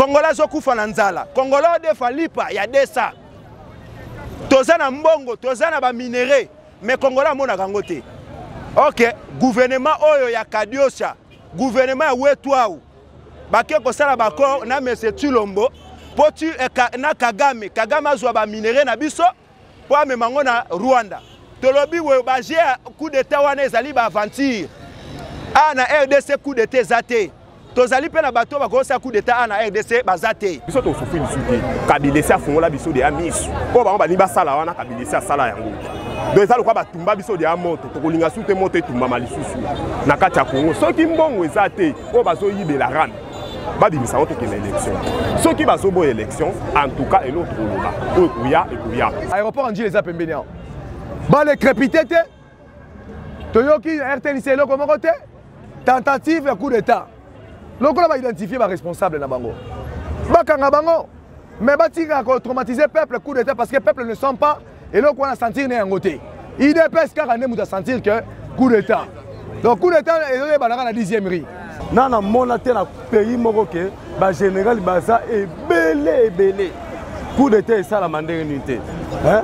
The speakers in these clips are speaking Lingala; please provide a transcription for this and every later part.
Congolais azokufa na nzala. Congolais odefa lipa ya desa. Toza na mbongo, toza na ba minerais, mais Congolais amonaka yango te. Ok, gouvernement oyo ya Kadiosha, gouvernement ya Wetuau, bake kosala ba accord na monsieur Tshilombo po tu eh, ka, na Kagame, Kagame azwa ba minerais na biso mpo amema yango na Rwanda. Tolobi boye ba jeu ya coup d'etat wana ezali ba aventure. A na RDC coup d'etat eza te. Tozali mpe na bato bakosala coup d'etat a na RDC baza te. Biso tosufri lisu te. Kabila esi afungola biso deya misu. Oyo bango balingi basala wana Kabila esi asala yango. Donc eza lokola batumba biso deya moto, tokolinga su te moto etumbama lisusu na kati ya Congo. Soki mbongo eza te, oyo bazoyibela rame babimisa yango tokende élection. Soki bazoboya élection, en tout cas eloko tokoloba oyo ekoya ekoya. Aéroport Ndjili eza pembeni awa, bale crépité te, toyoki na RTNC eloko moko te, tentative ya coup d'état. Lokola ba identifier ba responsable na bango, bakanga bango, mais batika ko traumatiser peuple coup d'état parce que peuple ne sent pas eloko wana sentir na yango te. UDPS kaka nde moto a sentir que coup d'état. Donc coup d'état ezoyebanaka na 10e rue. Na namona te na pays moko ke ba général baza ebele ebele. Coup d'état esalama ndenge nini te? Hein?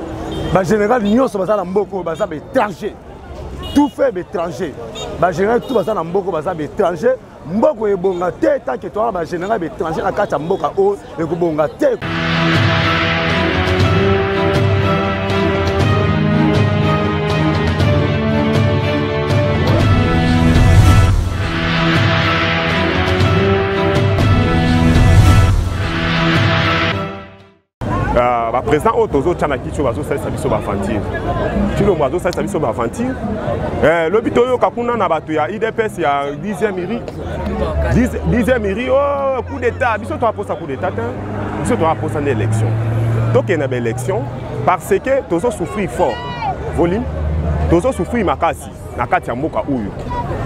Ba général nyonso baza na mboka oyo baza ba étranger. Tout fait ba étranger. Ba général tout baza na mboka baza ba étranger. Mboka ebonga te tant que toza ba général ba étranger na kati ya mboka oyo ekobonga te. Ba président oyo tozotya na kiti oyo bazosalisa biso ba aventure. Tshilombo azosalisa biso ba aventure. Lobi toyoka kuna na bato ya UDPS ya 10e iri. 10e iri, oh, coup d'état. Biso toaposa coup d'état te. Biso toaposa nde élection. Tokende na ba élection parce que tozo souffrir fort. Volume tozo souffrir makasi na kati ya mboka oyo.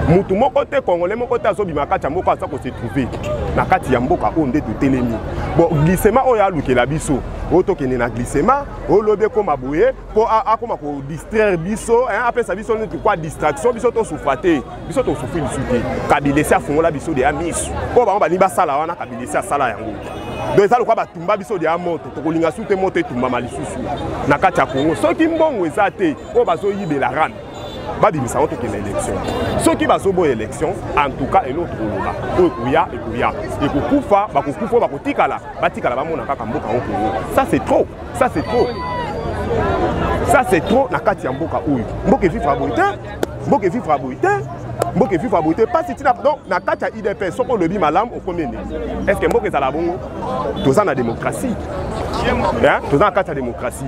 Mutu moko te, Congolais moko te azobima kati ya mboka aza ko se trouver na kati ya mboka oyo nde totelemi. Bon, glissement oyo alukela biso, oyo tokende na glissement, oyo lobi ekoma boye, po akoma ko distraire biso, hein, apesa biso neti kwa distraction, biso tosufra te, biso tosufri lisu te. Kabila esi afungola biso deya misu. Oyo bango balingi basala wana, Kabila esi asala yango. Donc eza lokola batumba biso deya moto, tokolinga su te moto etumbama lisusu na kati ya Congo. Soki mbongo eza te, oyo bazoyibela rame, babimisa yango tokende élection. Soki bazoboya élection, en tout cas eloko tokoloba oyo ekoya ekoya, ekokufa bakokufa, oyo bakotikala batikala, bamona kaka mboka yango Congo. Ça c'est trop, ça c'est trop, ça c'est trop na kati ya mboka oyo. Mboka evivre boye te, mboka evivre boye te, mboka evivre boye te. Pasi tina donc na kati ya UDPS, soki olobi malamu okomi ennemi. Est-ce que mboka ezala bongo? Toza na démocratie, hein? Toza na kati ya démocratie.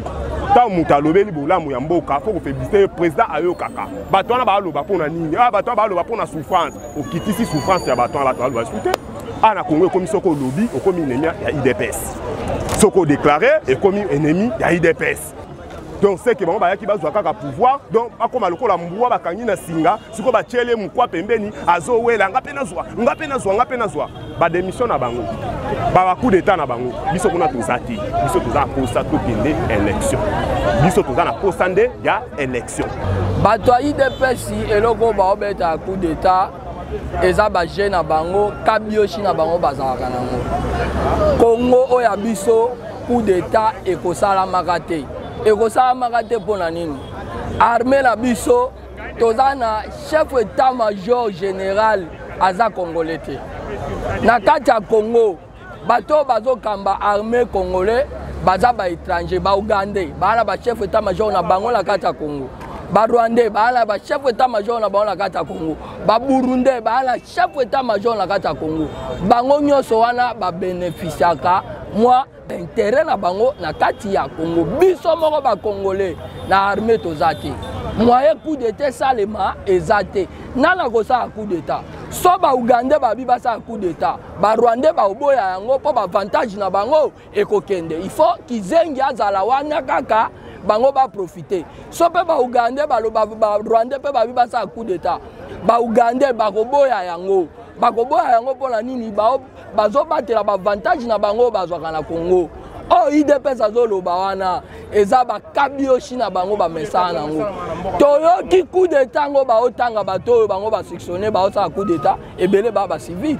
Ntango moto alobeli bolamu ya mboka, faut kofébliciter président ayokaka. Bato wana baloba mpona nini? Ah, bato wana baloba mpona souffrance. Okitisi souffrance ya bato wana, bato baloba su te. Ah, na Congo ekomi soki olobi, okomi ennemi ya UDPS. Soki odéclaré, ekomi ennemi ya UDPS. Donc c'est que bango bayaki bazwa kaka pouvoir, donc bakoma lokola mbwa bakangi na singa, sikoyo batiele mokwa pembeni, azowela nga mpe nazwa, nga mpe nazwa, nga mpe nazwa. Ba démission na bango, ba coup d'état na bango, biso kuna toza te. Biso toza na posa tokende élection. Biso toza na posa nde ya élection. Bato ya UDPS eloko baobeta ya coup d'état eza ba jeu na bango, kabioshi na bango bazalaka nango. Congo oyo ya biso coup d'état ekosalamaka te. Ekosalamaka te mpona nini? Armée na biso toza na chef état-major général aza congolais te. Na kati ya Congo bato bazokamba armée congolais baza ba étranger, ba ougandais, ba na ba chef état-major na bango na kati ya Congo. Ba rwandais ba na ba chef état-major na bango na kati ya Congo. Ba burundais ba na chef état-major na kati ya Congo. Bango nyonso wana ba bénéficiaka moi intérêt na bango na kati ya Congo. Biso moko ba congolais na armée toza te. Moyen coup d'état salema eza te. Nana kosala coup d'état? So ba ougandais babi basala coup d'état, ba rwandais ba oboya yango po ba avantage na bango ekokende. Il faut kizengi azala wana kaka bango ba profiter. So pe ba ougandais ba loba, ba rwandais pe babi basala coup d'état, ba ougandais bakoboya yango. Bakoboya yango mpona nini? Bazobatela ba avantage na bango bazwaka na Congo. Oyo UDPS azoloba wana eza ba kabioshi na bango ba mesana nango. Toyoki coup d'état ngo baotanga bato oyo bango ba suctionner, baosala coup d'état ebele ba ba civil.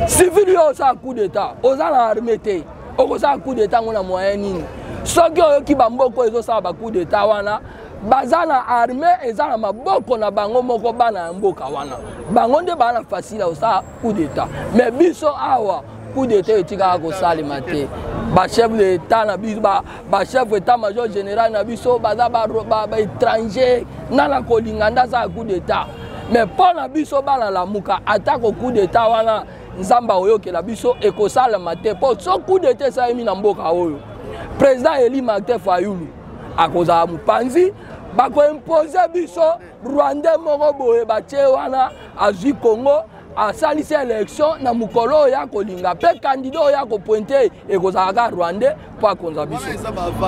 Civil yo osala coup d'état, oza na armée te, okosala coup d'état ngo na moyen nini? Soki oyoki bamboka oyo ezosala ba coup d'état wana, baza na armée eza na maboko na bango moko, bana ya mboka wana bango nde baa na facile ya kosala coup d'état. Mais biso awa coup d'état etikaka kosalema te. Bachef d'état na biso, bachef état major général na biso baza baétranger, nana kolinga nde asala coup d'état. Mais mpo na biso bana Lamuka, atako coup d'état wana, Nzambe akoyokela biso, ekosalema te. Mpo so coup d'état esalemi na mboka oyo, président Eli Martin Fayulu akozala mopanzi, bakoimpose biso Rwandais moko boye batie wana, azwi Congo, asalisi élection na mokolo oyo akolinga, mpe candidat oyo akopointe ekozala kaka Rwandais mpo akonza biso.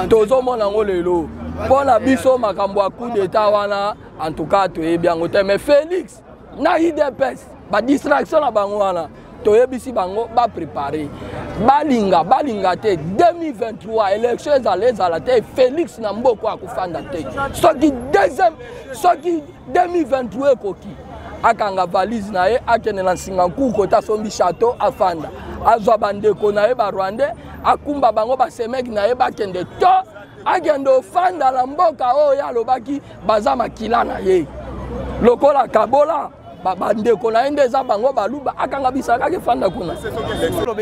Tozomona yango lelo. Mpo na biso, makambo ya coup d'état wana, en tout cas toyebi yango te. Mais Félix na UDPS, badistraction na bango wana, toyebisi bango baprépare. Balinga balinga te, 2023 élection ezala ezala te, Félix na mboka akofanda te. Soki deuxième, soki 2023 ekoki, akanga valise na ye, akende na nsinga nkuku kota asombi château, afanda, azwa bandeko na ye Barwandais, akumba bango, basemeki na ye bakende to akende ofanda na mboka oyo alobaki baza makila na ye. Lokola kabola bandeko na ye nde eza bango Baluba, akanga bisaka, akefanda kuna. Loba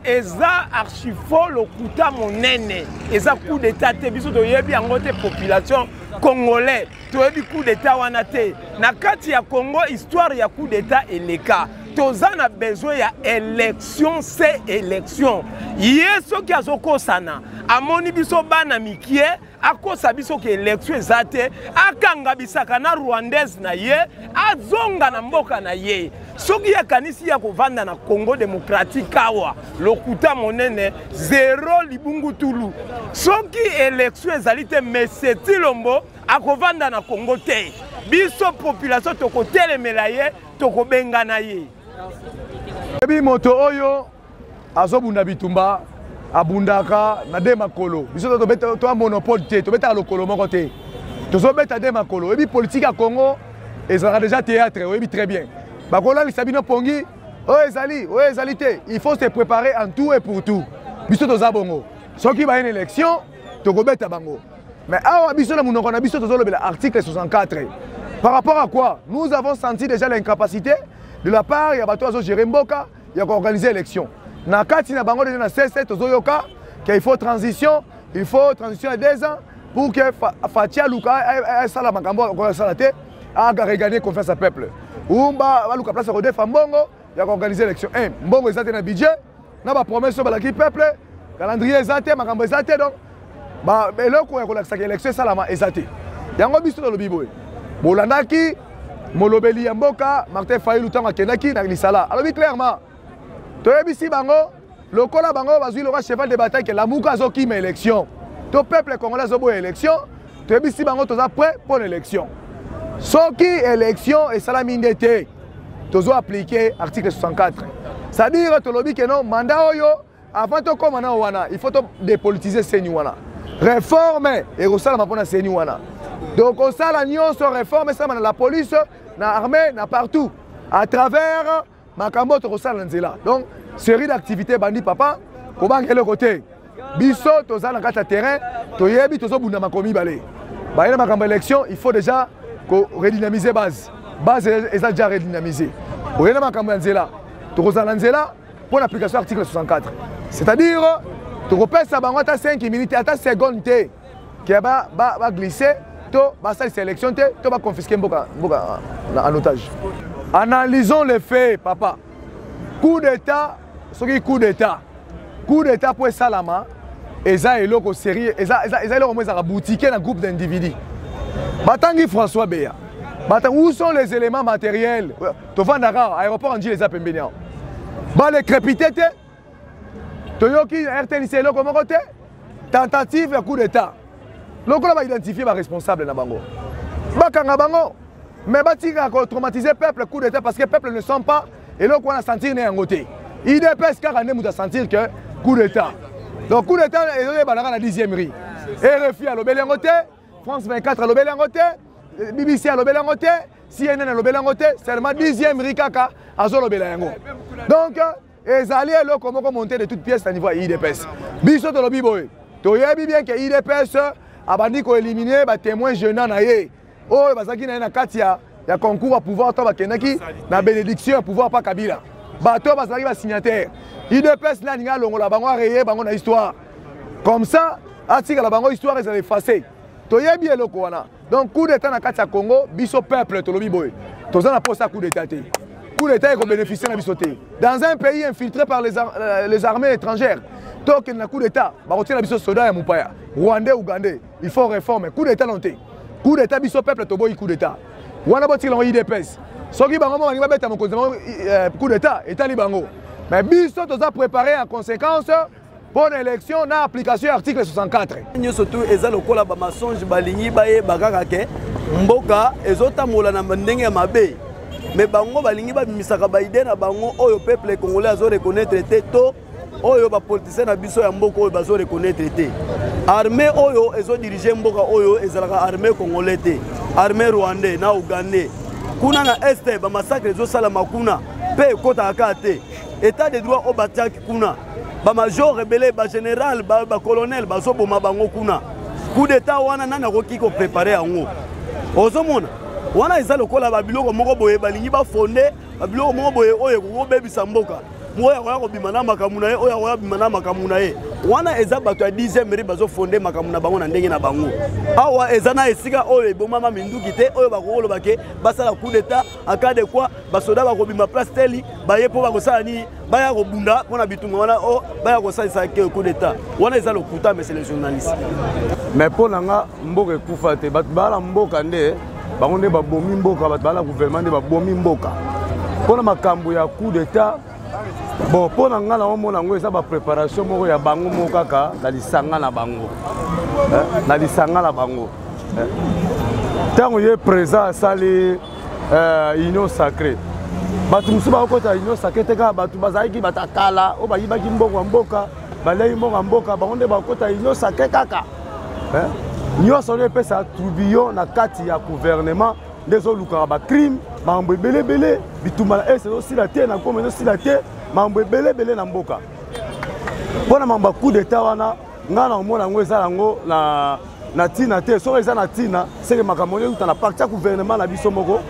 eza archifaux, lokuta monene. Eza coup d'état te, biso toyebi yango te. Population congolais toyebi coup d'état wana te. Na kati ya Congo, histoire ya coup d'état eleka. Toza na besoin ya élection, c'est élection. Ye soki azokosana, amoni biso bana mikie, akosa biso ke élection eza te. Akanga bisaka na Rwandaise na ye, azonga na mboka na ye. Soki akanisi ya kovanda na Congo démocratique awa, lokuta monene, zero libungutulu. Soki élection ezali te, monsieur Tshilombo akovanda na Congo te. Biso population tokotelemela ye, tokobengana ye. Ebi moto oyo azobunda bitumba, abundaka na de makolo. Biso toa monopole te, tobetaka lokolo moko te, tozobeta de makolo. Oyebi politike ya Congo ezalaka déjà théâtre, oyebi très bien. Bakolalisa bino pongi, oyo ezali, oyo ezali te. Il faut se préparer en tout et pour tout. Biso toza bongo, soki baye na élection, tokobeta bango. Mais awa biso na monoko na biso tozolobela article 64 par rapport à quoi nous avons senti déjà l'incapacité de la part ya bato azogérer mboka ya koorganiser élection. Na kati na bango déjà na cc, tozoyoka qu'il faut transition, il faut transition ya 2 ans pour que Fatshi aluka asala makambo akosala te, aregagner confiance ya peuple. Umba baluka place ya kodefa mbongo ya koorganiser élection. Un mbongo eza te na budget, na bapromesse oyo balaki peuple, calendrier eza te, makambo eza te. Donc eloko ya kolakisaka élection esalama eza te. Yango biso tolobi boye: bolandaki molobeli ya mboka Martin Fayulu ntango akendaki na lisala, alobi clairement, toyebisi bango lokola bango bazwi lokwa cheval de bataille ke Lamuka azokima élection to peuple congolais azoboya élection. Toyebisi bango toza prêt mpo na élection. Soki élection esalami nde te, tozo appliquer article 64, c'est-à-dire tolobi ke non, mandat oyo, avant tokóma na wana, il faut todépolitiser CENI wana. Réforme ekosalama mpona CENI wana. Donc osala nyonso, réforme esalama na la police, na armée, na partout, à travers makambo oyo tokosala na nzela. Donc série d'activité ebandi, papa, kobanga eloko te. Biso toza na kati ya terrain, toyebi tozobunda makolo mibale. Baye na makambo élection, il faut déjà redynamiser base. Base eza déjà redynamiser. Oye na makambo ya nzela, tokozala na nzela mpo na application article 64, c'est-à-dire tokopesa bango ata 5 minutes, ata seconde te ke baglisse to basalisa élection te to baconfisque mboka, mboka en otage. Analysons les faits, papa. Coup d'état, soki coup d'état, coup d'état mpo esalama, eza eloko sérieux, eza eloko mo ezalaka boutique na groupe d'individus. Batangi François Beya, bata, où sont les éléments matériels? Tovandaka aéroport Ndjili eza pembeni awa, bale crépité te, toyoki RTNC eloko moko te. Tentative ya coup d'état, lokola baidentifie baresponsable na bango, bakanga bango, mais batikaka kotraumatiser peuple coup d'état, parce que peuple ne sent pas eloko wana, sentir ne yango te. UDPS kaka nde moto asentir que coup d'état. Donc coup d'état ezoyebanaka na 10e rue. RFI alobeli yango te, France 24 alobeli yango te. BBC alobeli yango te, CNN alobeli yango te, seulement 10e rue kaka azolobela yango. Donc ezali eloko moko monte de toute pièce na niveau ya UDPS. Biso tolobi boye, toyebi bien que UDPS abandi koéliminer ba témoins gênants na ye oyo bazalaki na ye na kati ya ya concours ya pouvoir to bakendaki na bénédiction ya pouvoir pa Kabila. Bato oyo bazalaki ba signataire, UDPS nde alingi alongola bango, areye bango na histoire, comme ça atikala bango histoire ezala efface. Toyebi eloko wana. Donc coup d'état na kati ya Congo, biso peuple tolobi boye, toza na posa coup d'état te. Coup d'état ekobénéficie na biso te dans un pays infiltré par les armées étrangères. Tokende na coup d'état, bakotiela biso soda ya mopaya, rwandais, ougandais. Il faut réforme. Coup d'état non te, coup d'état, biso peuple toboyi coup d'état wana. Botikela yango UDPS. Soki bango mo balingi babeta mokonzi bango coup d'état, etali bango, mais biso toza préparé en conséquence mpo na élection na application ya article 64. Nyonso tu eza lokola bamasonge. Balingi bayeba kaka ke mboka ezotambola na ndenge ya mabe, mais bango balingi babimisaka baidées na bango oyo peuple congolais azoreconnaître te, to oyo bapoliticien na biso ya mboka oyo bazoreconnaître te. Armée oyo ezodirige mboka oyo ezalaka armée congolais te, armée rwandais na ougandais. Kuna na Est, bamassacre ezosalama kuna mpe ekɔtaka kaka te. État de droit oyo batiaki kuna, bamajor ebele, bagénéral, bacolonel, bazoboma bango kuna. Coup d'état wana, nani akoki kopréparer yango? Ozomona wana eza lokola babiloko moko boye balingi bafonde, babiloko moko boye oyo ekoki kobebisa mboka. Oyo akoya kobima na makambo na ye, oyo akoya bima na makambo na ye, wana eza bato ya 10e rue bazofonde makambo na bango na ndenge na bango. Awa eza na esika oyo ebomama minduki te oyo bakokoloba ke basala coup d'état. En cas de quoi basoda bakobima place teli, baye mpo bakosala nini? Baya kobunda mpona bitumba wana o baya kosalisa coup d'état wana, eza lokuta, monsieur le journaliste. Mais mpo na nga, mboka ekufa te. Bato bala mboka nde bango nde babomi mboka, bato bala gouvernement nde babomi mboka. Mpo na makambo ya coup d'état, bon, mpo na ngai naomona yango eza bapréparation moko ya bango moko kaka na lisanga na bango, na lisanga na bango. Ntango ye président asali union sacrée, bato mosusu bakokota union sacrée te. Kaka bato bazalaki bato ya kala oyo bayibaki mbongo ya mboka, baliaki mbongo ya mboka, bango nde bakokota union sacrée. Kaka nyonso nde epesa tourbillon na kati ya gouvernement, nde ezolukaka bacrime, makambo ebeleebele. Bitumba na Est ezosila te, na Goma ezosila te, makambo ebeleebele na mboka. Mpo na makambo ya coup d'état wana, ngai na komona yango eza yango na ntina te. Soki eza na ntina, seke makambo oyo euta na parti ya gouvernement na biso moko.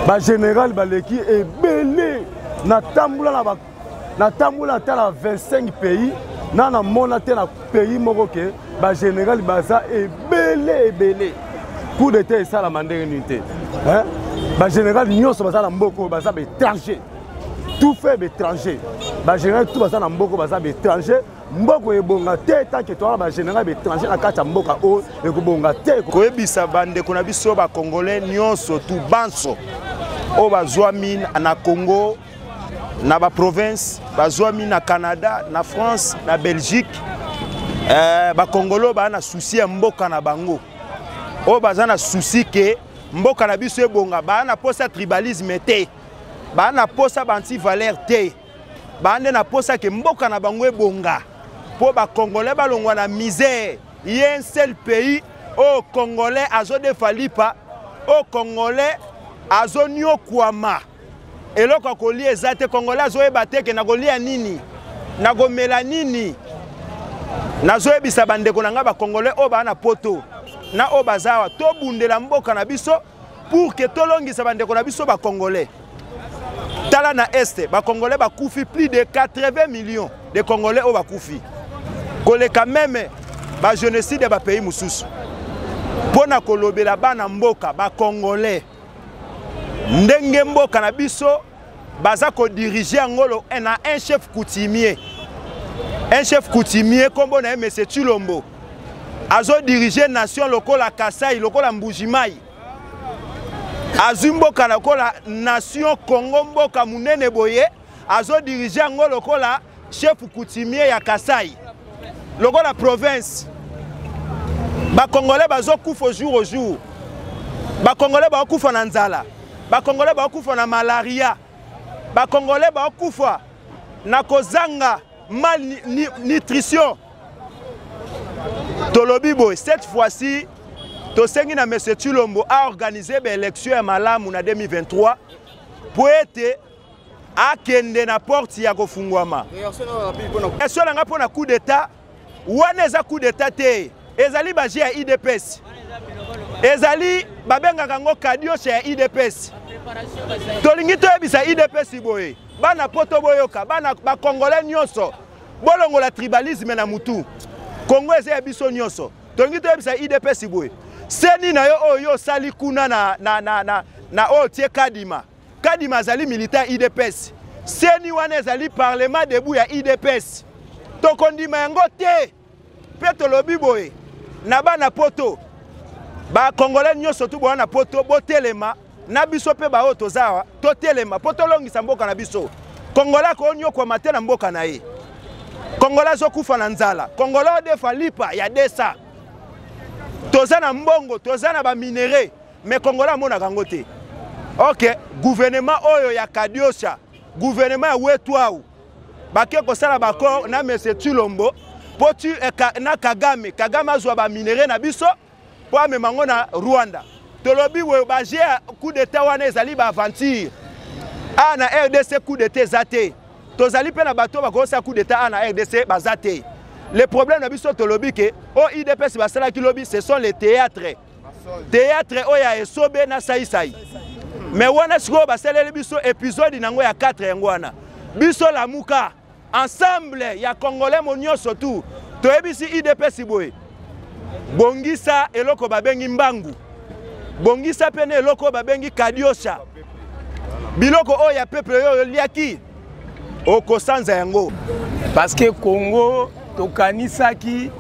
Bagénéral baleki ebele. Natambola na natambola ata na 25 pays, na namona te na pays moko ke bagénéral baza ebele ebele. Coup d'état esalama ndenge nini te? Bagénéral nyonso baza na mboka oyo baza baétranger, tout fait baétranger. Bagénéral tout baza na mboka oyo baza baétranger. Mboka ebonga te tant que toza bagénéral baétranger na kati ya mboka oyo, ekobonga te. Koyebisa bandeko na biso bacongolais nyonso tu banso oyo bazwami na Congo, na baprovince, bazwami na Canada, na France, na Belgique, bakongolo baa na souci ya mboka na bango, oyo baza na souci ke mboka na biso ebonga, baa na posa tribalisme te, baa na posa baantivaleur te, baa nde na posa ke mboka na bango ebonga mpo bacongolais balongwa na misère. Ye un seul pays oyo congolais azodefa lipa, oyo congolais azoniokwama, eloko ya kolia eza te, congolais azoyeba te ke nakolia nini, nakomela nini. Nazoyebisa bandeko na ngai bacongolais oyo baa na poto na oyo baza awa, tobundela mboka na biso pour ke tolongisa bandeko na biso bacongolais. Tala na Est, bacongolais bakufi, plus de 80 millions de Congolais oyo bakufi koleka même bagénocide ya bapays mosusu. Mpo na kolobela bana mboka bacongolais ndenge mboka na biso baza kodirige yango na un chef coutumier, un chef coutumier nkombo na ye monsieur Tshilombo, azodirige nation lokola Kasai, lokola Mbujimai. Azwi mboka lokola nation Congo, mboka monene boye, azodirige yango lokola chef coutumier ya Kasai, lokola province. Bacongolais bazokufa jour au jour, bacongolais baokufa na nzala, bacongolais baokufa na malaria, bacongolais baokufa na kozanga malnutrition. Tolobi boye, cette fois-ci Tosengi na Monsieur Tshilombo aorganize baélection ya malamu na 2023 mpo ete akende na porte ya kofungwama. Réaction na nga mpo na coup d'état wana, eza coup d'état te, ezali baje ya UDPS, ezali babengaka yango kadiosha ya UDPS. Tolingi toyebisa UDPS boye: bana Poto boyoka, bana bacongolais nyonso bolongola tribalisme na mutu. Kongo eza ya biso nyonso. Tolingi toyebisa UDPS boye: CENI na yo oyo yo osali kuna na oyo tie Kadima, Kadima azali militaire UDPS. CENI wana ezali parlement debout ya UDPS, tokondima yango te. Mpe tolobi boye na bana Poto, bacongolais nyonso tu boya na Poto, botelema na biso mpe baoyo toza awa, totelema mpo tolongisa mboka na biso. Congolais akonyokwama te na mboka na ye. Congolais azokufa na nzala, Congolais odefa lipa ya desa. Toza na mbongo, toza na baminerais, mais Congolais amonaka yango te. Ok, gouvernement oyo ya kadiosha, gouvernement ya wetwau, bake kosala baaccord na monsieur Tshilombo mpo tu eh, ka, na Kagame. Kagame azwa baminerais na biso mpo amema yango na Rwanda. Tolobi boye, baje ya coup d'état wana ezali baaventure. A na RDC coup d'état eza te. Tozali mpe na bato bakosala coup d'état a na RDC baza te. Le problème na biso, tolobi ke oyo UDPS basalaki lobi, ce sont les théâtres, théâtre oyo ya esobe na saisai. Mais wana sikoyo basaleli biso épisode nango ya 4. Yango wana biso Lamuka, ensemble ya Congolais mo nyonso tu, toyebisi UDPS boye: bongisa eloko babengi mbangu, bongisa mpe na eloko oyo babengi kadiosha. Biloko oyo ya peuple oyo oliaki, okosanza yango. Parce que Congo, tokanisaki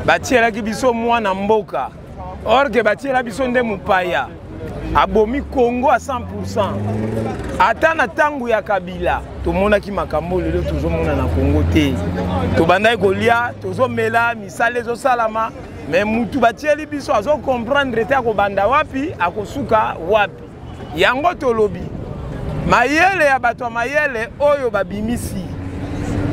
batielaki biso mwana mboka, or que batiela biso nde mopaya abomi Congo à 100. Ata na ntango ya Kabila tomonaki makambo lelo tozomona na Congo te. Tobandaki kolia, tozomela, misala ezosalama, mais mutu batieli biso azocomprendre te akobanda wapi, akosuka wapi. Yango tolobi mayele ya bato ya mayele oyo babimisi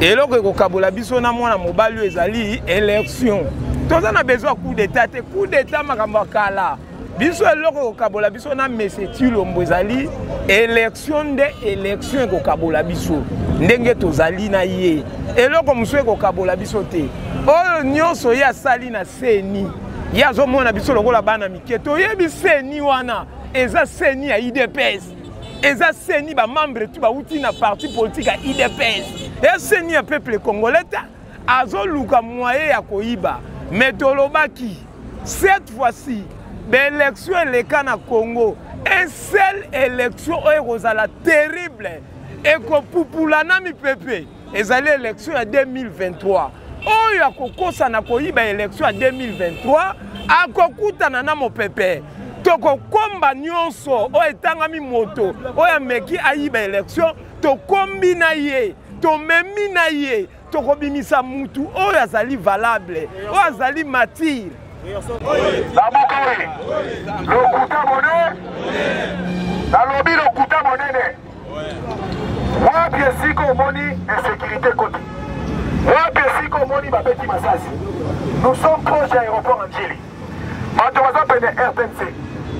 eloko ekokabola biso na mwana mobali oyo ezali élection. Toza na besoin ya coup d'état te. Coup d'état, makambo ya kala. Biso eloko ekokabola biso na mese Tshilombo ezali élection. Nde élection ekokabola biso ndenge tozali na ye. Eloko mosusu ekokabola biso te. Oyo nyonso ye asali na CENI, ye azomona biso lokola bana mike. Toyebi CENI wana eza CENI ya UDPS, eza CENI bamembre tu bauti na parti politique ya UDPS, eza CENI ya peuple congolais te. Azoluka moyen ya koyiba. Mais tolobaki, cette fois-ci baélection eleka na Congo, un seul élection oyo ekozala terrible, ekopupula na mipepe, ezali élection ya 2023. Oyo akokosa na koyiba élection ya 2023 akokutana na mopepe. Tokokomba nyonso oyo etangami moto oyo ameki ayiba élection, tokombi na ye, tomemi na ye, tokobimisa mutu oyo azali valable, oyo azali mature. Lamuka oye! Lokuta monene, nalobi lokuta monene. Wapi esika omoni insécurité koti? Wapi esika omoni babeti masasi? Nous sommes proche ya aéroport Ndjili. Bato baza pene RTNC,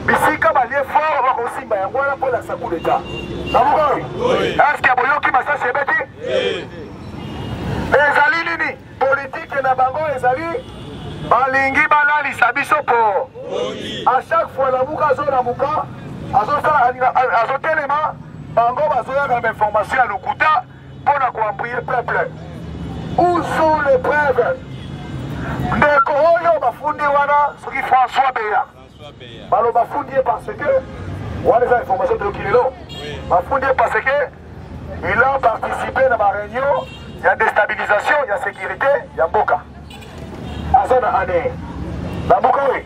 bisika balie fort bakosimba yango wana mpo elakisa coup d'état. Lamuka oyo, est-ce boyoki masasi ebeti? Ezali nini? Politike na bango ezali balingi balalisa biso po à chaque fois Lamuka azolamuka, azosala, azotelema, bango bazoyaka na bainformation ya lokuta mpo na koembrouiller peuple. Où sont les preuves? Ndeko oyo bafundi wana, soki François Beya, balo bafundi ye parce que wana eza information toyoki lelo, bafundi ye parce que il a participé na baréunion ya déstabilisation ya sécurité ya mboka. Aza na ane. Lamuka oye!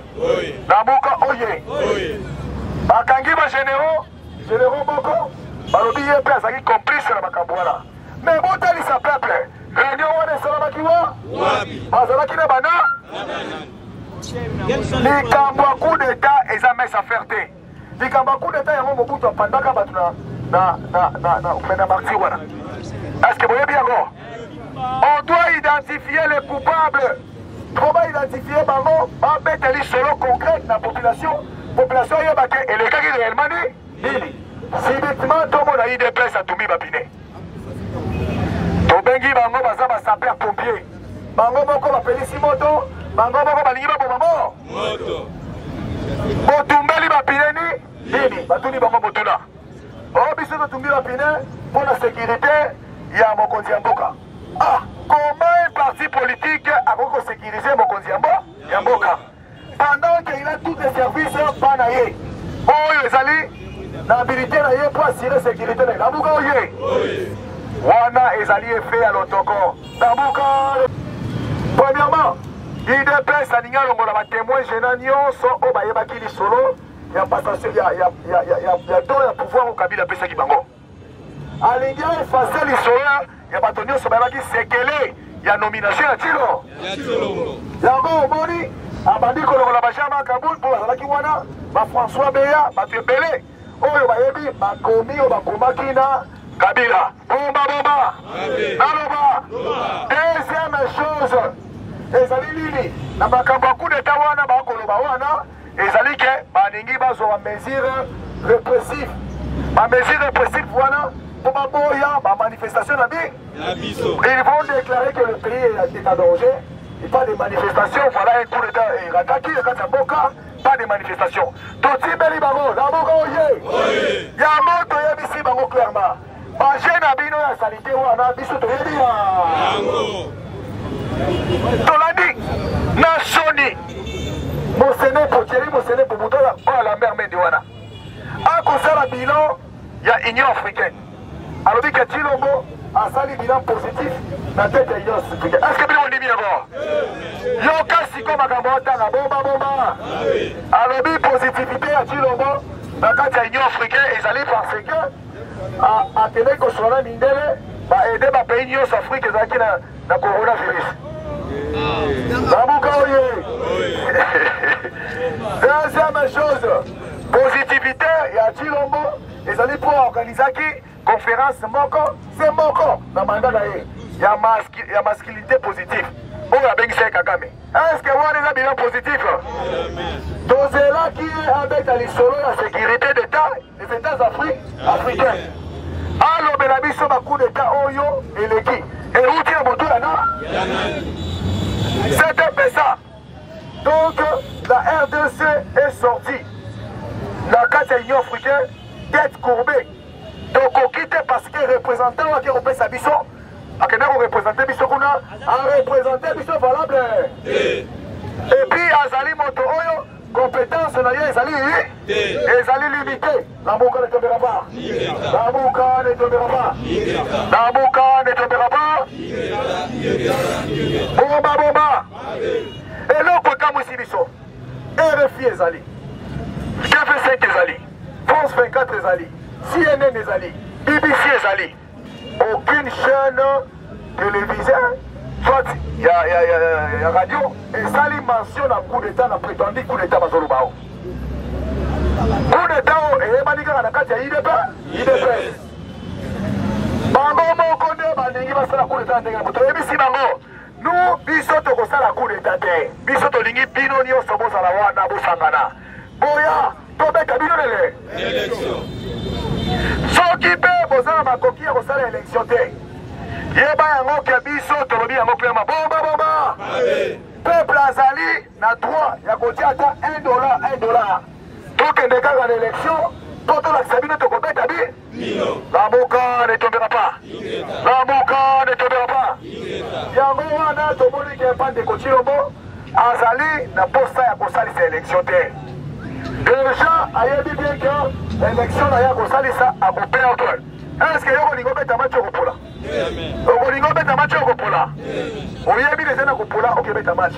Lamuka oye! Bakangi bagénéraux, généraux moko balobi ye mpe azalaki complice na makambo wana. Mais botalisa peuple réunion wana esalamaki wa, bazalaki na bana. Likambo ya coup d'état eza mince affaire te. Likambo ya coup d'état yango, Mobutu apandaka bato na martyr wana. Est ce que boyebi yango? On doit identifier les coupables. Mpo baidentifie bango, babeta lisolo concrète na population, population eyeba ke elekaki réellement ni nini. Subitement tomona UDPS atumbi bapine, tobengi bango baza ba sapeur pompier, bango moko bapelisi moto, bango moko balingi baboma mo moto. Botumbeli bapine ni nini? Batuni bango motuna, o biso totumbi bapine mpo na sécurité ya mokonzi ya mboka. Ah, comment un parti politique akoki kosécuriser mokonzi ya ya mboka pendant qu'il a tous les services mpa na ye oyo ezali na habilité na ye mpo assurer sécurité na ye? Lamuka oye! Wana ezali effet ya lotoko. Lamuka, premièrement, UDPS alingi alongola batémoin gênant nyonso oyo bayebaki lisolo ya passation ya don ya pouvoir oyo Kabila apesaki bango. Alingi aefase lisolo ya bato nyonso bayebaki sekele ya nomination ya Tshilo. Yango omoni abandi kolongola ba Kabul mpo bazalaki wana, ba François Beya, bato ebele oyo bayebi bakomi oyo bakomaki na Kabila. Bomba bomba, naloba. Deuxième chose ezali nini? Na makambo ya coup d'état wana bakoloba wana, ezali ke balingi bazwa bamesure répressive, bamesure répressive wana mpo baboya bamanifestation na biso. Ils vont déclarer que le pays est en danger et pas de manifestation. Voilà un coup d'état erataki na kati ya mboka, pas de manifestation. Totimbeli bango na mboka oye yango, toyebisi bango clairement: baje na bino ya salite wana, biso toyebi yango. Tolandi na soni Mosenepo, Thierry Mosenepo, moto oyo Lambert Mende wana akosala bilan ya Union africaine, alobi ke Tshilombo asali bilan positif na tete ya Union africaine. Est ce que bino bondimi yango? Yoka siko makambo otanga bomba bomba. Alobi positivité ya Tshilombo na kati ya Union africaine ezali parce que akendeki kosolola na mindele, baede bapays nyonso Afrique ezalaki na coronavirus. Lamuka oye! Deuxième chose, positivité ya Tshilombo ezali mpo aorganizaki conférence moko se moko na mandat na ye ya masculinité positive oyo abengisaki Kagame. Est ce que wana eza bilan positif? Tozelaki ye abeta lisolo ya sécurité d'état des états africains, alobela biso bacoup d'état oyo eleki euti na motu ya na. C'est un peu ça. Donc la RDC est sortie na kati ya Union africaine tête courbée. Tokoki te, parce que représentant oyo ake kopesa biso, akende koreprésente biso kuna, areprésente biso valable, et puis azali moto oyo compétence na ye ezali limité. Lamuka ne tombera pas, Lamuka ne tombera pas, Lamuka ne tombera pas. Bomba bomba! Eloko ekamwisi biso, RFI ezali, TV5 ezali, France 24 ezali, CNN ezali, BBC ezali, aucune chaîne télévisée soit ya radio esali mention na coup d'état, na prétendu coup d'état bazoloba o. Coup d'état oyo eyebani kaka na kati ya IDP, UDPS. Bango moko nde balingi basala coup d'état na ndenge na toyebisi bango. Nous, biso tokosala coup d'état te. Biso tolingi bino nyonso bozala wana, bosangana, boya tobeta bino lele. Soki mpe boza na makoki ya kosala élection te, yeba yango ke biso tolobi yango clairement. Bomba bomba! Peuple azali na droit ya kotia ata 1 dollar, 1 dollar. Tokende kaka na élection mpo tolakisa bino tokobeta bi. Lamuka ne tombera pas, Lamuka ne tombera pas. Yango wana tomoni ke mpa ndeko Tshilombo azali na posa ya kosalisa élection te. Déjà ayebi bien ke élection na ye akosalisa, akoperdre. Est ce que yo kolinga obeta match okopola? Okolinga obeta match okopola? Oyebi deja na kopola, okebeta match.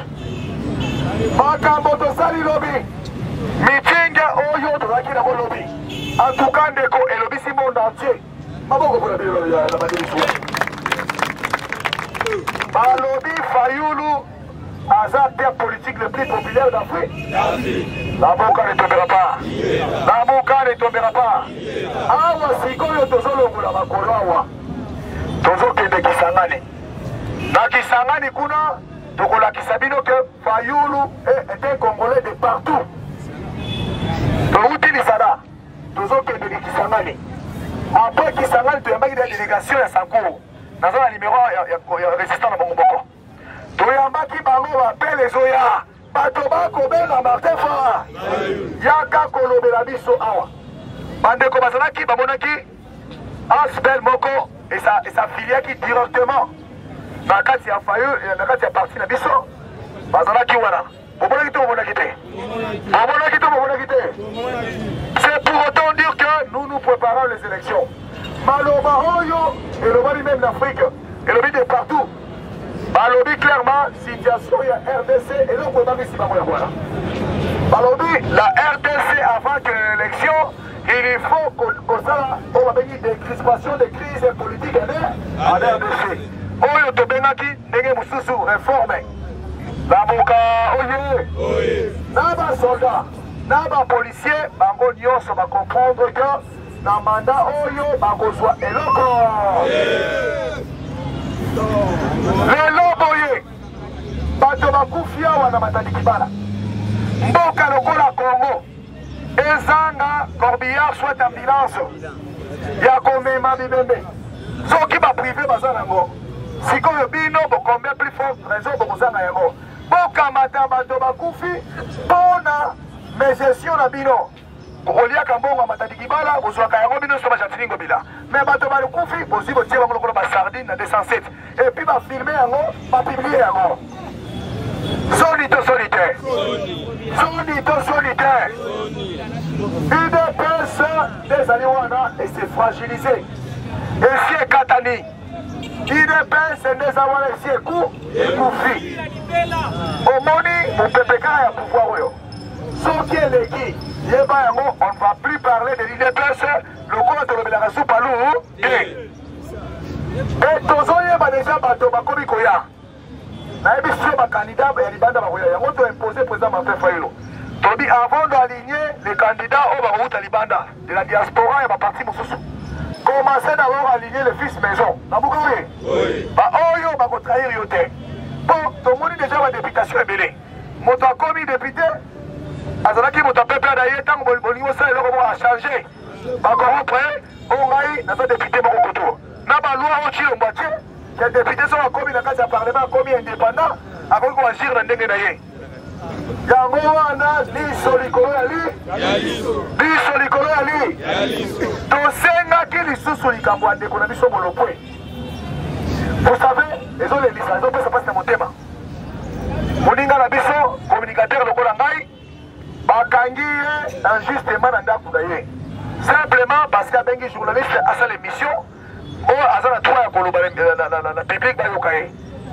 Makambo tosali lobi, meeting oyo tozalaki nango lobi, en tout cas ndeko, elobisi monde entier. Maboko mpona bino na badelisu. Balobi Fayulu aza acteur politique le plus populaire d'Afrique. Lamuka ne tombera pas, Lamuka ne tombera pas. Awa sikoyo tozolongola makolo awa, tozokende Kisangani. Na Kisangani kuna Tokolakisa bino que Fayulu est un Congolais de partout. Towuti Lisala, tozokende de Kisangani. Après Kisangani, toyambaki na délégation ya Sankuru. Naza na numéro ya, ya, ya résistant na bango moko. Toyambaki bango bapele ezoya. Bato bakobenga Martin Fa. Yaka kolobela biso awa. Bandeko bazalaki bamonaki asbel moko esafiliaki directement na kati ya fayu na kati ya parti na biso bazalaki wana. Bomonaki to bomonaki te? Bomonaki to bomonaki te? C'est pour autant dire que nous nous préparons les élections. Maloba oyo elobami même l'Afrique, elobi de partout. Balobi clairement situation ya RDC eloko ebangisi bango yango wana. Balobi la RDC avant que l'élection, il faut kosala oyo babengi décrispation de crise politique en RDC. Oyo tobengaki ndenge mosusu réforme. Lamuka oye! Na ba soldats, na ba policiers, bango nyonso ba comprendre que na mandat oyo bakozwa eloko. Lelo boye bato bakufi awa na Matadi Kibala, mboka lokola Congo ezanga corbillard soit ambulance ya komema bibembe, soki ba privé baza nango, sikoyo bino bocombien plus forte raison bokozanga yango? Bokamata bato bakufi mpona megestion na bino. Bokoliaka mbongo ya Matadi Kibala, bozwaka yango bino nyonso ba Gentiny Ngobila. Mais bato bakufi bozwi botie bango lokola ba sardine na 207 et puis ba filmer yango, ba publier yango. Soni to soni te? Soni to soni te? UDPS nde ezali wana e se fragiliser. Esi ekatani. UDPS nde eza wana esi eku ekufi. Omoni mopepe kaka ya pouvoir oyo. Soki eleki, yeba yango, on ne va plus parler de l'UDPS lokola tolobelaka Supalu te. Et tozoyeba deja bato bakomi koya. Nayebi sio ba candidats ya libanda bakoya. Yango to imposer président Martin Fayulu. Tolobi avant d'aligner les candidats oyo bakowuta libanda de la diaspora ya ba parti mosusu. Commencez d'abord à aligner les fils maison. Nabuka oye? Ba oyo bako trahir yo te. Po tomoni deja ba députation ebele. Moto akomi député azalaki moto ya peuple na ye, ntango bolingi bosala eloko moko achange bakoropre oyo ngai naza député moko koto na baloi oyo Tshilombo atie ke député soki akomi na kati ya parlement akomi indépendant akoki koagir na ndenge na ye. Yango wana liso likolo ya li liso likolo ya li tosengaki lisusu likambo ya ndeko na biso Molopwe. Vous savez, ezolelisa, ezopesa mpasi na motema. Moninga na biso communicateur lokola ngai bakangi ye injustement na ndako na ye simplement parce que abengi journaliste asala émission oyo aza na droit ya koloba na public bayoka ye.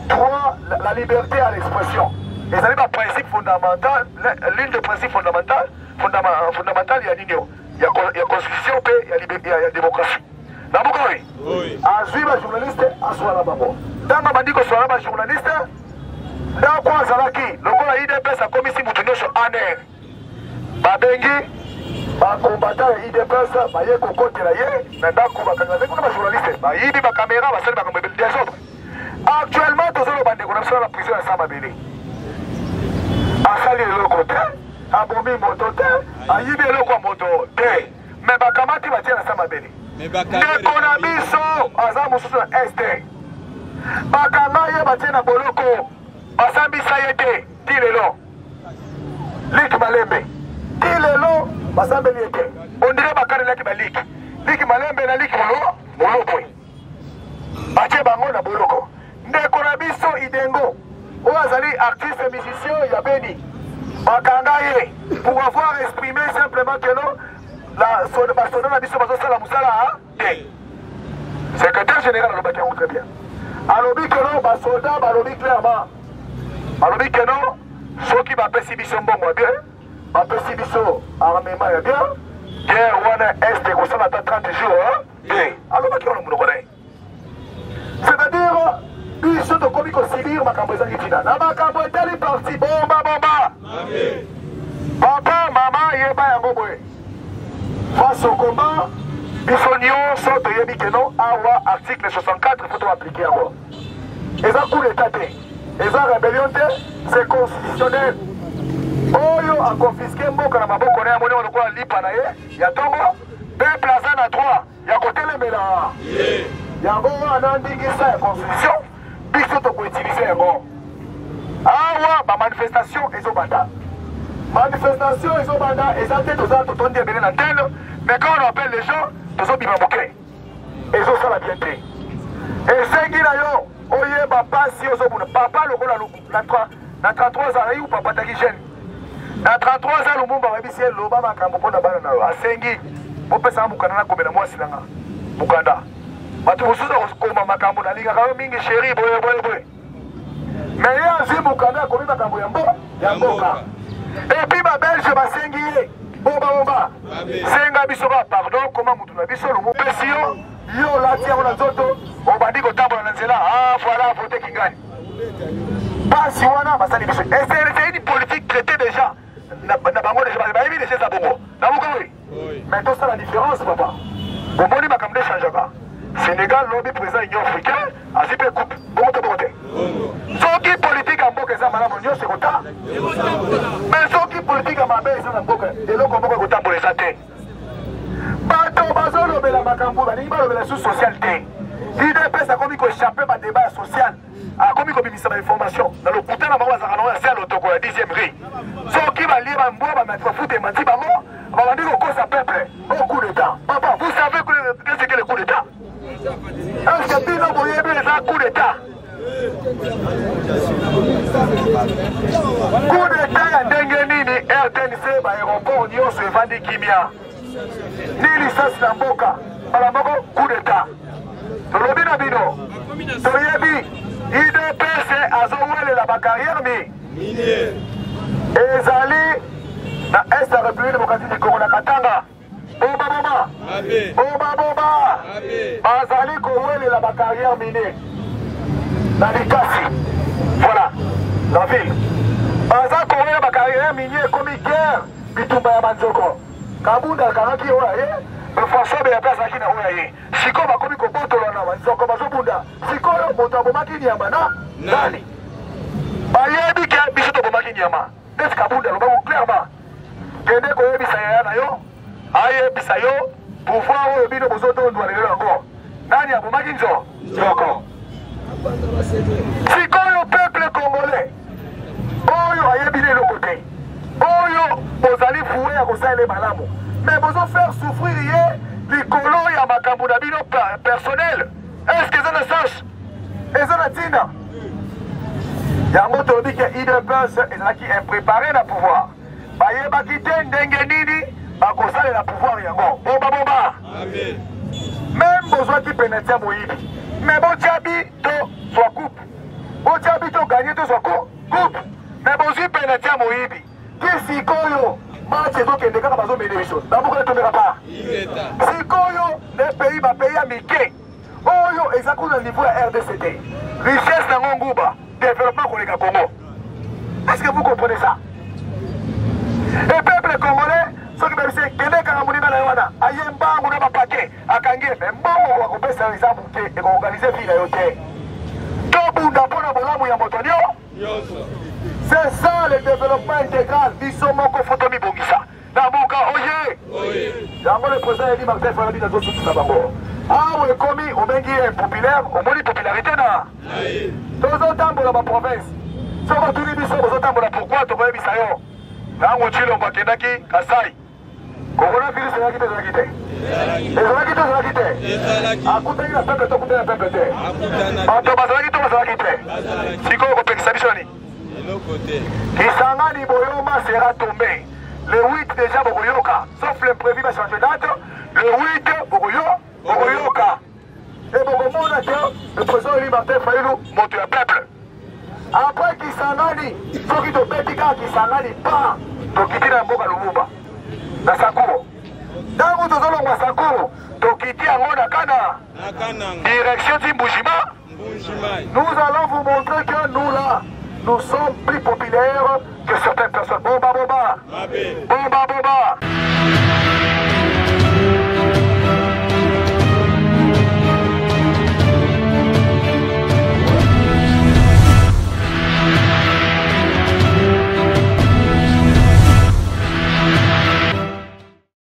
Droit, la liberté à l'expression ezali ba principe fondamental, l'une des principes fondamental, fondamental ya nini ya constitution mpe ya démocratie. Na mboka oyo azwi ba journaliste aswala bango. Ntango abandi koswala ba journaliste, ndako azalaki lokola UDPS akomisi moto nyonso ANR, babengi bakombata ya UDPS baye kokotela ye na ndako, bakangi bazali kuna ba journaliste, bayibi ba kamera, basali makambo ebele desordre. Actuellement tozoloba ndeko na biso na prison ya Samabele asali eloko te, abomi moto te, ayibi eloko ya moto te, me bakamati batie na Samabele. Ndeko na biso aza mosusu na este, bakanga ye batie na boloko, basambisa ye te ti lelo. Lik Malembe ti lelo basambeli ye te, ondire bakanelaki baliki Liki Malembe na Liki Molopwe, batie bango na boloko. Ndeko na biso Idengo oyo azali artiste musicien ya Beni, bakanga ye pour avoir exprimé simplement que non, la basoda na biso bazosala mosala te. Secrétaire général alobaki yango très bien, alobi que non, basoda balobi clairement, balobi que non, soki bapesi biso mbongo ya bien, bapesi biso armement ya bien, guerre wana est ekosala ata 30 jours te. Alobaki wana monoko na ye, c'est-à-dire biso tokomi kosibir makambo ezangi ntina na makambo etali parti. Bomba bomba, papa mama, yeba yango boye, face au combat biso nyonso toyebi ke non, awa article 64 faut toaplike yango. Eza coup d'état te, Eza rébellion te, c'est constitutionnel. Oyo aconfisque mboka na maboko na ye, amoni lokola lipa na ye ya ntongo. Peuple aza na droit ya kotelemela yango wana ndingisa ya constitution, biso tokoutilize yango. Awa bamanifestation ezobanda, manifestation ezobanda, eza te toza totondi ebele na antenne, mais quand on appelle les gens tozobima moke, ezosala bien te. Esengi na yo oyeba pasi ozobuna papa lokola na 33 ans ayi papa taki jeune na 33 ans. Lumumba bayebisi ye: loba makambo mpo na bana na yo. Asengi bopesaka mokanda, nakomela mwasi na nga mokanda. Bato mosusu akokoma makambo: nalingaka yo mingi chéri, boye boye boye. Mais ye azwi mokanda, akomi makambo ya mboka. Et puis babelge basengi ye: bomba bomba, senga biso ba pardon, koma mutu na biso. Lumupesi yo, yo olati yango na nzoto, obandi kotambola na nzela. Ah voilà, vote kingani. Pasi wana basali biso, c'est une politique traitée déjà na bango, déjà bayebi déjà eza bongo na moko. Oui, mais tosala différence, papa. Bomoni makambo nde echangeaka. Sénégal lobi président Union africaine, azwi mpe coupe. Bongo to bongo te? Soki politike ya mboka eza malamu, nyonso ekota. Mais soki politike ya mabe eza na mboka, eloko moko ekotambola eza te. Bato bazolobela makambo balingi balobela su social te. UDPS akomi koéchappe badébat ya social, akomi kobimisa bainformation na lokuta na bango. Bazalaka nango ya se ya lotoko ya 10e rue. Soki balie bambwa, bamati bafuta emanti bango, babandi kokosa peuple au coup d'état. Papa, vous savez qu'est-ce que le coup d'état? Est-ce que bino boyebi eza coup d'état? Coup d'état ya ndenge nini? RTNC, baaéroport nyonso evandi kimia, ni lisasi na mboka, mbala moko coup d'état. Tolobi na bino, toyebi UDPS azowelela bacarrière minière ezali na est ya République démocratique du Congo, na Katanga. Bomba bomba bomba bomba, bazali kowelela bacarrière minière na Likasi. Voilà la ville, baza kowelela bacarrière minière. Ekomi guerre, bitumba ya banzoko. Kabunda akangaki oyo aye, François Beya mpe azalaki na oyo aye. Sikoyo bakomi kobotola na banzoko, bazobunda. Sikoyo moto abomaki nyama na nani? Bayebi ke biso tobomaki nyama. Neti Kabunda alobako clairement: kende koyebisa yaya na yo, ayebisa yo pouvoir oyo bino bozotondwa lelo yango, nani abomaki nzo nzoko. Sikoyo peuple congolais oyo ayebi eloko te, oyo bozali voué ya kosalela malamu, mais bozofaire souffrir ye likolo ya makambo na bino personnel. Est ce que eza na sens? Eza na ntina? Yango tolobi ke UDPS ezalaki impréparé na pouvoir, bayebaki te ndenge nini bakosalela pouvoir yango. Bomba bomba, même bozwaki penalty ya moyibi, mais botia but to zwa coupe, botia but to gagner, to zwa coupe. Mais bozwi penalty ya moyibi, ti sikoyo match ezokende kaka, bazomene biso. Lamuka etombeka pa sikoyo ne pays, bapays ya mike oyo eza kuna niveau ya RDC te, richesse nango nguba, développement koleka Congo. Est ce que vous comprenez ça? Et peuple congolais, soki babisi kende kanga moninga na yo wana, aye mbangu na bapake, akangi ye. Mais mbongo bakopesa yo eza moke, ekoorganize vie na yo te. Tobunda mpo na bolamu ya moto nyonso, c'est ça le développement intégral. Biso moko faut tomibongisa na mboka oye. Yango le président Eli Martin Falabi nazosukisa bango awa. Ekomi obengi ye impopulaire, omoni popularité na tozotambola baprovince. Soki otuni biso bozotambola pourquoi, tokoyebisa yo. Ntango Tshilombo akendaki Kasai, coronavirus ezalaki te? Ezalaki te? Ezalaki te? Ezalaki te? Akutaki na peuple to akutaki na peuple te? Bato bazalaki to bazalaki te? Sikoyo kopekisa biso nini? Kisangani boyoma sera tombé le 8 déjà, bokoyoka, sauf l'imprévu bachange date. Le 8 bokoyoka e bokomona ke le président Eli Martin Fayulu moto ya peuple. Après Kisangani, soki tobeti kaka Kisangani pa, tokiti na mboka Lumumba na Sankuru. Ntango tozolongwa Sankuru, tokiti yango na kana direction ti Mbujima. Nous allons vous montrer que nous là, nous sommes plus populaires que certaines personnes. Bomba bomba bomba bomba.